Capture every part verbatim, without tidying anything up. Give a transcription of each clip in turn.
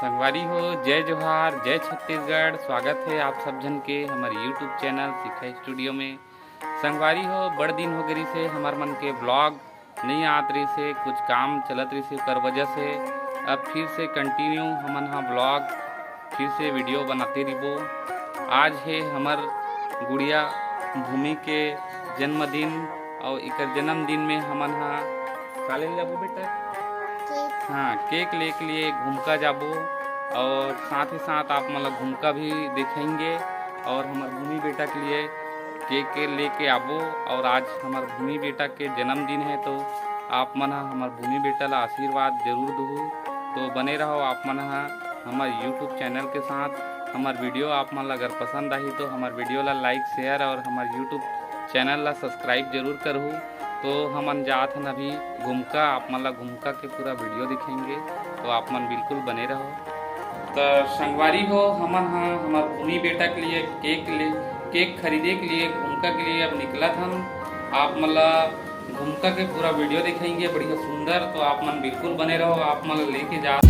संगवारी हो, जय जोहार, जय छत्तीसगढ़। स्वागत हे आप सब झन के हमर YouTube चैनल शिखा स्टूडियो में। संगवारी हो, बड़ दिन हो गे रिहिसे हमर मन के vlog नइ आत रिहिसे, कुछ काम चलत रिहिसे, ओकर वजह से अब फिर से continue हमन ह vlog फिर से video बनाते रिबो। आज हे हमर गुड़िया भूमि के जन्मदिन, अउ एकर जन्मदिन में हमन ह का ले जाबो बेटा? केक। हाँ, केक ले के लिए घुमका जाबो, और साथ ही साथ आप मन ला घुमका भी दिखाएंगे, और हमर भूमि बेटा के लिए केक के लेके आबो। और आज हमर भूमि बेटा के जन्मदिन है, तो आप मन ह हमर भूमि बेटा ला आशीर्वाद जरूर दुहू। तो बने रहो आप मन ह हमर YouTube चैनल के साथ। हमर video आप मन ला अगर पसंद आही तो हमर video ला like, share और हमर YouTube चैनल ला subscribe जरूर करहू। तो हमन जात हन अभी घुमका, आप मन ला घुमका के पूरा video दिखाएंगे, तो आप मन बिल्कुल बने रहो। तो संगवारी हो, हमन ह हमर भूमि बेटा के लिए केक ले, केक खरीदे के लिए घुमका के लिए अब निकलत हन। आप मन ला घुमका के पूरा video दिखाएंगे, बढ़िया सुंदर। तो आप मन बिल्कुल बने रहो, आप मन ला लेके जा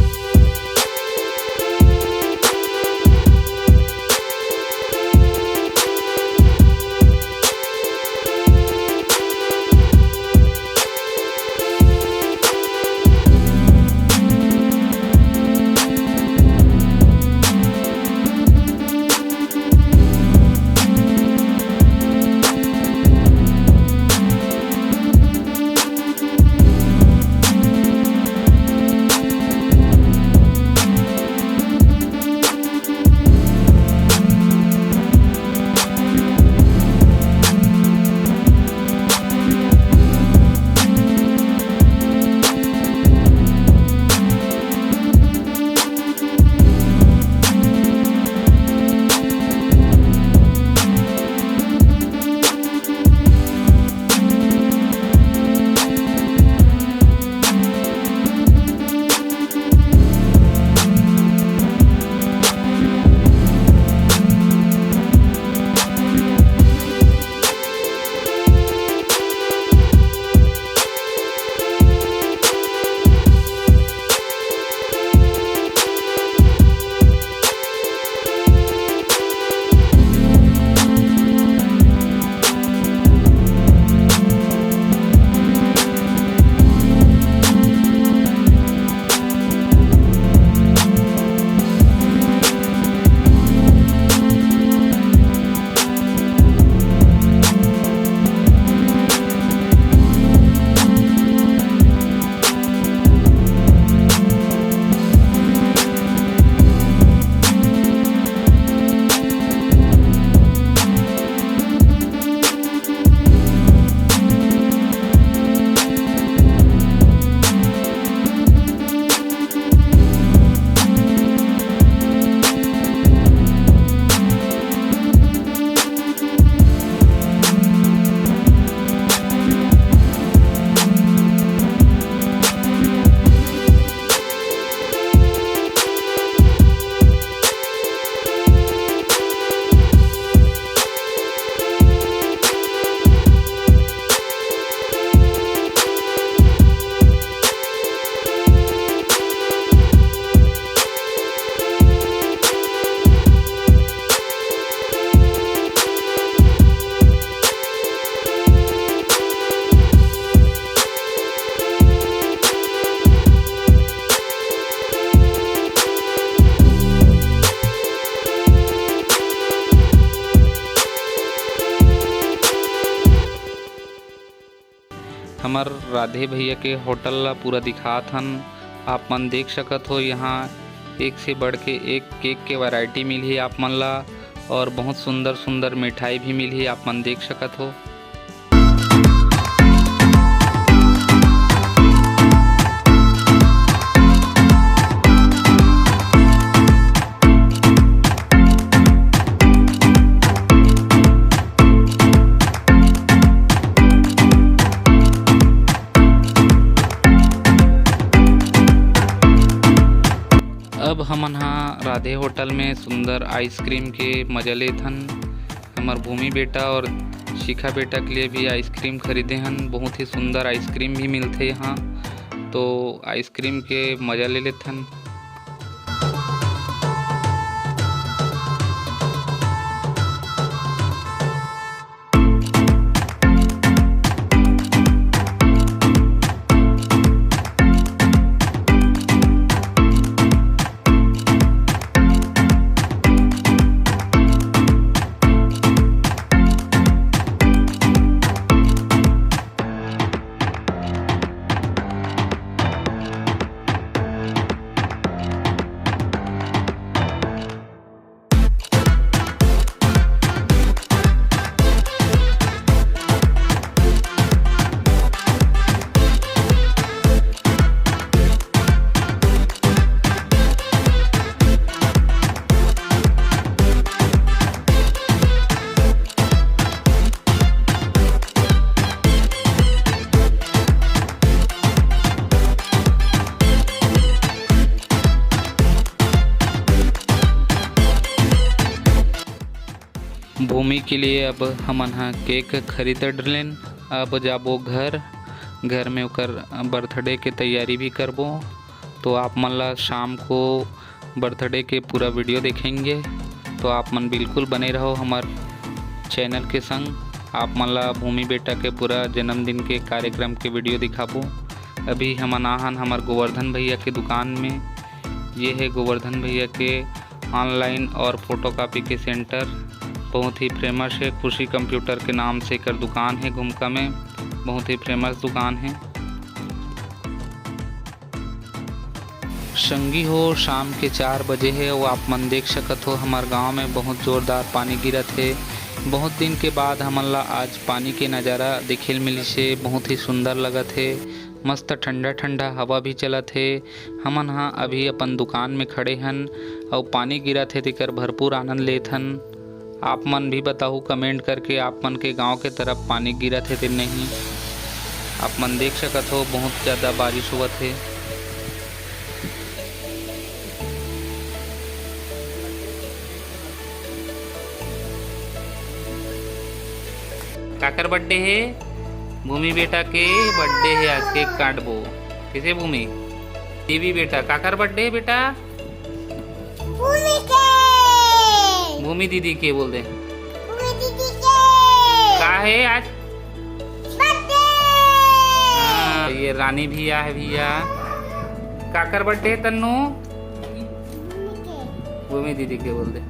हमर राधे भैया के होटल ला पूरा दिखात हन। आप मन देख सकत हो, यहाँ एक से बढ़ के एक केक के वैरायटी मिलही आप मन ला, और बहुत सुंदर सुंदर मिठाई भी मिलही, आप मन देख सकत हो। अब हमन हा राधे होटल में सुंदर आइसक्रीम के मजा लेथन। हमर भूमि बेटा और शिखा बेटा के लिए भी आइसक्रीम खरीदे हन। बहुत ही सुंदर आइसक्रीम भी मिलथे यहाँ, तो आइसक्रीम के मजा ले लेथन। भूमि के लिए अब हमन ह केक खरीद डरेन। अब जाबो घर, घर में ओकर बर्थडे के तैयारी भी करबो। तो आप मन ला शाम को बर्थडे के पूरा वीडियो देखेंगे, तो आप मन बिल्कुल बने रहो हमर चैनल के संग। आप मन ला भूमि बेटा के पूरा जन्मदिन के कार्यक्रम के वीडियो दिखाबो। अभी हमन आहन हमर गोवर्धन भैया के दुकान में। ये है गोवर्धन भैया के ऑनलाइन और फोटोकॉपी के सेंटर। बहुत ही फेमस है, खुशी कंप्यूटर के नाम से एकर दुकान है घुमका में। बहुत ही फेमस दुकान है। संगी हो, शाम के चार बजे हे अउ आप मन देख सकत हो, हमर गांव में बहुत जोरदार पानी गिरत हे। बहुत दिन के बाद हमन ला आज पानी के नजारा देखे ल मिलिस हे। बहुत ही सुंदर लगत हे, मस्त ठंडा ठंडा हवा भी चलत हे। हमन हा अभी अपन दुकान में खड़े हन अउ पानी गिरत हे, तेकर भरपूर आनंद लेत हन। आप मन भी बताहू कमेंट करके, आप मन के गांव के तरफ पानी गिरत हे ते नहीं। आप मन देख सकत हो, बहुत ज्यादा बारिश होवत हे। काकर बर्थडे हे? भूमि बेटा के बर्थडे हे आज, केक काटबो। किसे भूमि? देवी बेटा, काकर बर्थडे हे बेटा? भूमि के। भूमि दीदी के बोल दे। भूमि दीदी के। का हे आज? बर्थडे। हाँ, ये रानी भी आहे भैया। काकर बर्थडे हे तन्नू? भूमि के। भूमि दीदी के बोल दे।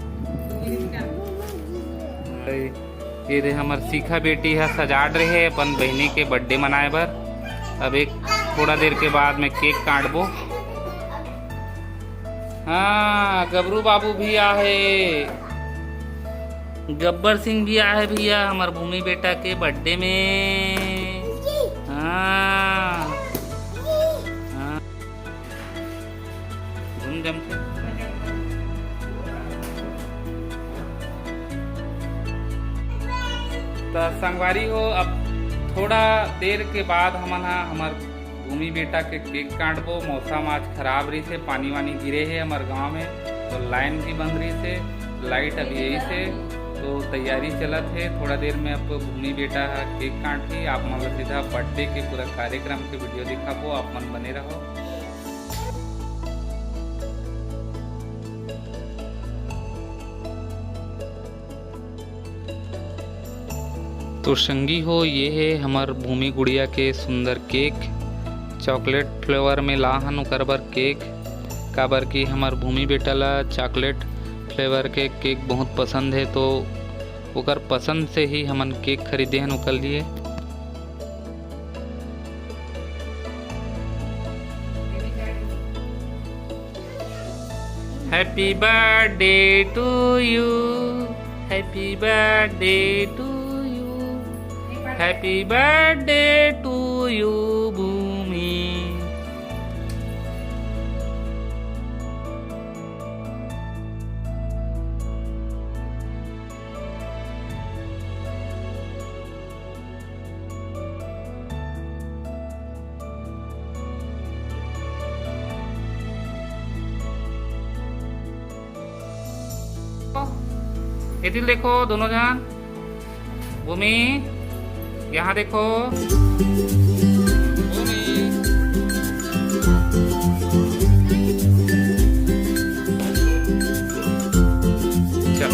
ये दे हमर शिखा बेटी ह सजाड़ रहे अपन बहिनी के बर्थडे मनाए बर। अब एक थोड़ा देर के बाद में केक काटबो। हाँ, गबरू बाबू भी आहे, गब्बर सिंह भी आहे भैया, हमर भूमि बेटा के बर्थडे में। हाँ, हाँ। घूम जम के। त संगवारी हो, अब थोड़ा देर के बाद हमन हा हमर भूमि बेटा के केक काटबो। मौसम आज खराब रहिस हे, पानी वानी गिरे हे हमर गांव में, तो लाइन भी बंद रहिस हे, लाइट अभी आइस हे, तो तैयारी चलत हे। थोड़ा देर में अब भूमि बेटा हा केक काटही, आप मन ला सीधा बर्थडे के पूरा कार्यक्रम के वीडियो दिखाबो, आप मन बने रहो। तो संगी हो, ये हे हमर भूमि गुड़िया के सुंदर केक, चॉकलेट फ्लेवर में ला हन ओकर बर केक, काबर कि हमर भूमि बेटा ला चॉकलेट फ्लेवर के केक बहुत पसंद हे, तो ओकर पसंद से ही हमन केक खरीदे हन ओकर लिए। Happy birthday to you, happy birthday to you, happy birthday to you, भूमि। एती ल देखो दोनों जन। भूमि, यहाँ देखो। भूमि। चल।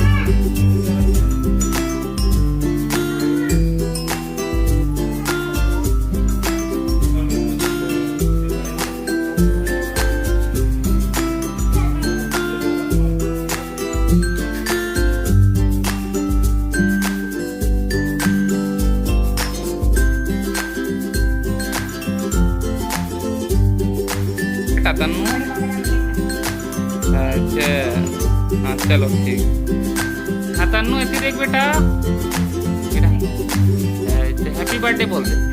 बेटा तन्नू। अच्छा, हाँ, चलो ठीक। हाँ तन्नू, एती देख बेटा, बेटा, अच्छा, happy birthday बोल दे।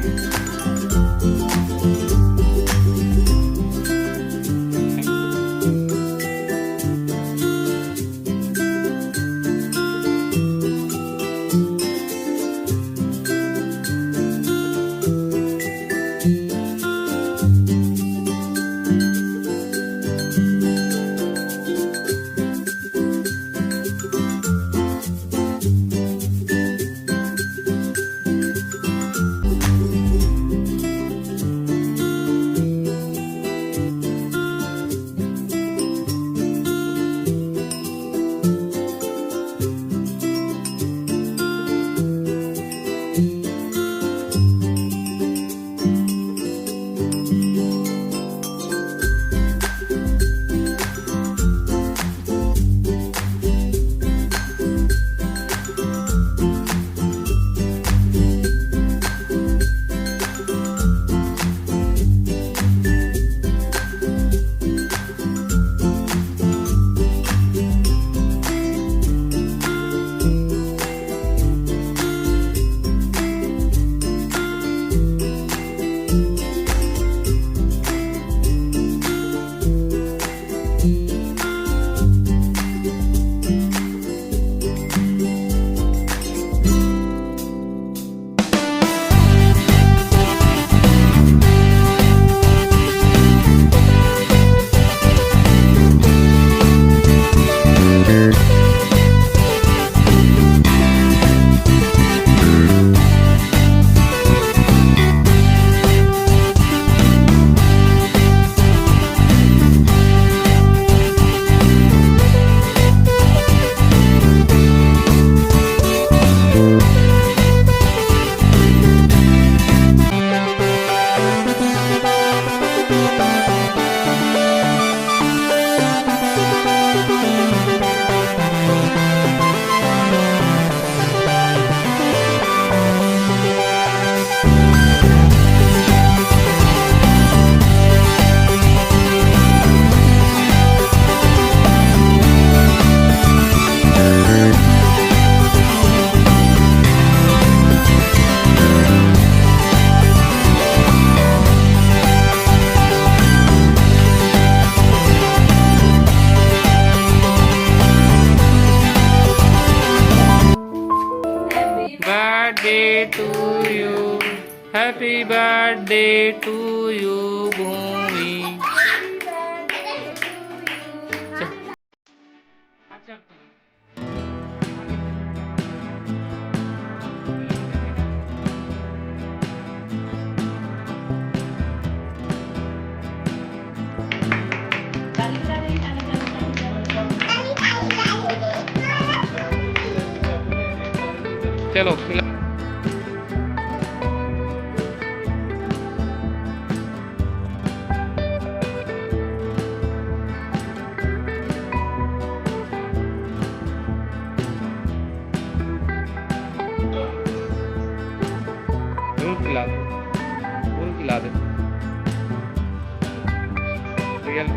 Happy birthday to you, भूमि। चलो, खिला। फूल खिला दे, फूल खिला दे। रियल।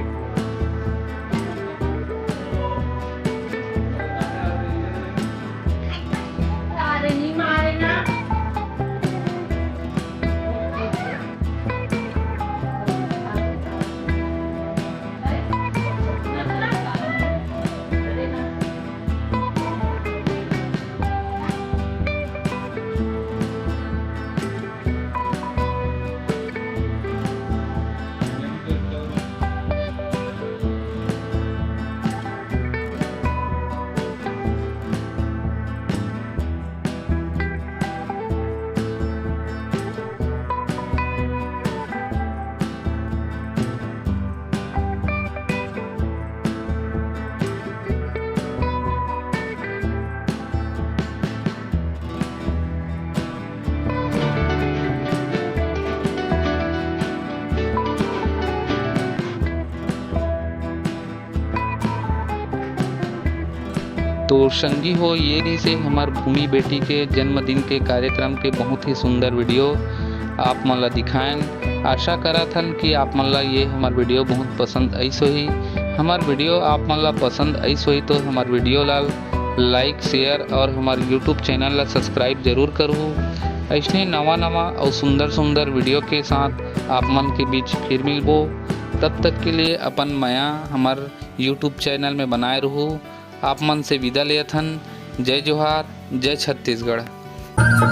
तो संगी हो, ये रहिसे हमर भूमि बेटी के जन्मदिन के कार्यक्रम के बहुत ही सुंदर वीडियो आप मन ला दिखाएन। आशा करत हन कि आप मन ला ये हमर वीडियो बहुत पसंद आइस होही। हमर वीडियो आप मन ला पसंद आइस होही तो हमर वीडियो ला लाइक, शेयर और हमर YouTube चैनल ला सब्सक्राइब जरूर करहू। ऐसने नवा नवा और सुंदर सुंदर वीडियो के साथ आप मन के बीच फिर मिलबो। तब तक के लिए अपन मया हमर YouTube चैनल में बनाए रहू। आप मन से विदा लेत हन। जय जोहार, जय छत्तीसगढ़।